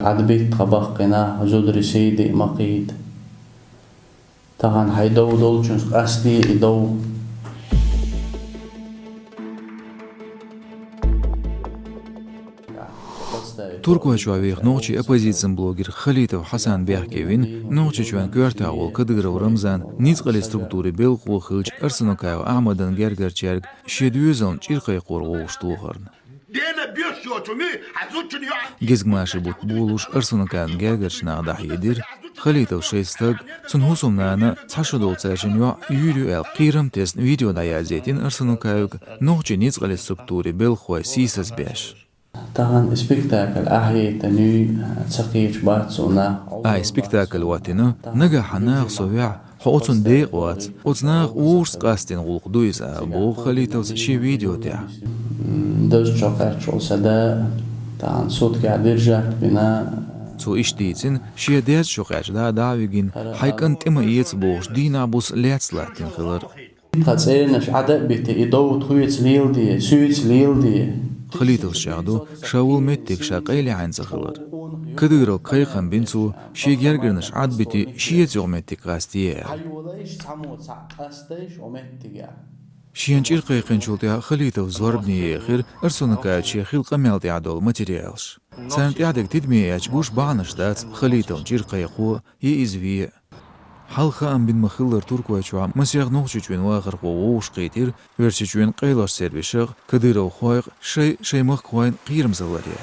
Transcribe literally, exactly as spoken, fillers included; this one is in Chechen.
Ӏадбитта тха баккхий нах, зударий, сий де а ма кхийда. Тахан хьай дов долчунца къасте и дов. Туркойчохь веха нохчийн оппозицин блогер Халитов Хьасан бехке вина Нохчийчоьнан коьртехь волу Кадыров Рамзан ницкъаллин структурийн белхахо хиллачу Арсанукаев Ахьмадан гергарчаьрга шен доьзална чӀир кхайкхор вовшахтохарна. Дена беш йоцу ми, хьан зудчун йоӀ. Гезгмашин бутт болуш Арсанукаевн гергарчу наха дӀахьедира Халитов шайн стаг, цуьнан хӀусамнана, цхьа шо долу цаьршиннан йоӀ юьйр ю аьлла, кхерам тесна видео дӀаязъяйтина Арсанукаевга нохчийн ницкъаллин структурийн белхахой сийсаз беш. Тахана спектакль ахьейтина юй, ца кхеташ бац цунах. Ахьа спектакль хӀоттийна, нагахь хьан наха со вехь, хьо оцунна декъа вац, оцу наха вовшашца къастийна гӀуллакх ду иза, боху Халитовс шен видео тӀехь. Даза чу кхаьчча сан да тахана суткехь держать бина. Цо иштта дийцина, шен деза чу кхаьчча дӀа а вигина, хьайн кӀант тӀе ма эца бохуш, дийнахь-буса лаьцна латтийна хилар. Тхан цӀернаш Ӏад а битий, и дов тхоьца леладе, соьца леладе. Халитовс чӀагӀдо, ша волу меттиг ша къайлаьхьна ца хилар. Кадыровга кхайкхам бина цо, шен гергарнаш Ӏад битий, шеца йолу меттиг къастае аьлла. Шена чӀир кхайкхинчул тӀаьхьа Халитовс зорбане ехира Арсанукаевн шен хилла къамел тӀехь долу материалаш. Царна тӀаьхьадерг тидаме эцча гуш бахьанаш дац Халитовн чӀир кхайкхо, я иза ве. Хьалха хаам бина ма-хиллара Туркойчохь масех Нохчийчоьнан вахархо вовшахкхийтира Оьрсийчоьнан къайлахчу сервисех, кадыровхойх шайн, шайн махкахойн кхерамзалларе.